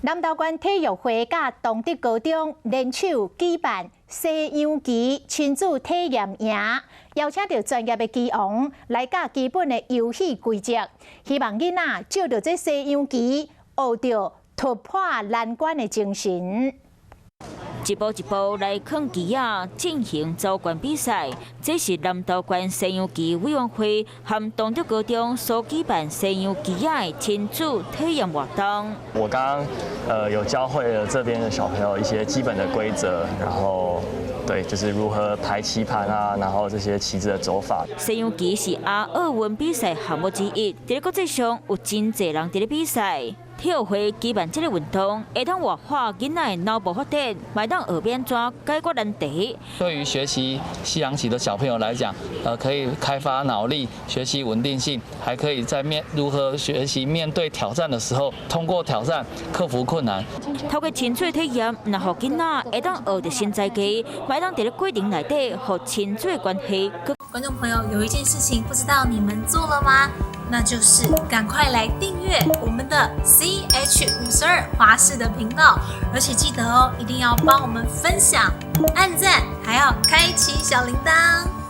南投縣體育會佮東德高中聯手舉辦西洋棋親子體驗營，邀請著專業的棋王來教基本的遊戲規則，希望囡仔藉著這西洋棋學著突破難關的精神。一步一步來囥棋仔進行走關比賽，這是南投縣西洋棋委員會和東德高中所舉辦西洋棋仔的親子體驗活動。我剛剛有教會了這邊的小朋友一些基本的規則，然後對，就是如何排棋盤啊，然後這些棋子的走法。西洋棋是亞奧運比賽項目之一，佇咧國際上有真濟人佇咧比賽。體育會舉辦這个運動，會當活化囡仔的腦部發展，嘛會當學欲按怎解決難題。對於學習西洋棋的小朋友來講，可以開發腦力、學習穩定性，還可以在面如何學習面對挑戰的時候，通過挑戰克服困難。透過親子體驗，若予囡仔會當學著新才藝，嘛會當佇咧過程內底，予親子的關係。觀眾朋友，有一件事情不知道你們做了嗎？那就是趕快來訂閱我們的 CH 52華視的頻道，而且記得哦，一定要幫我們分享、按讚，還要開啟小鈴鐺。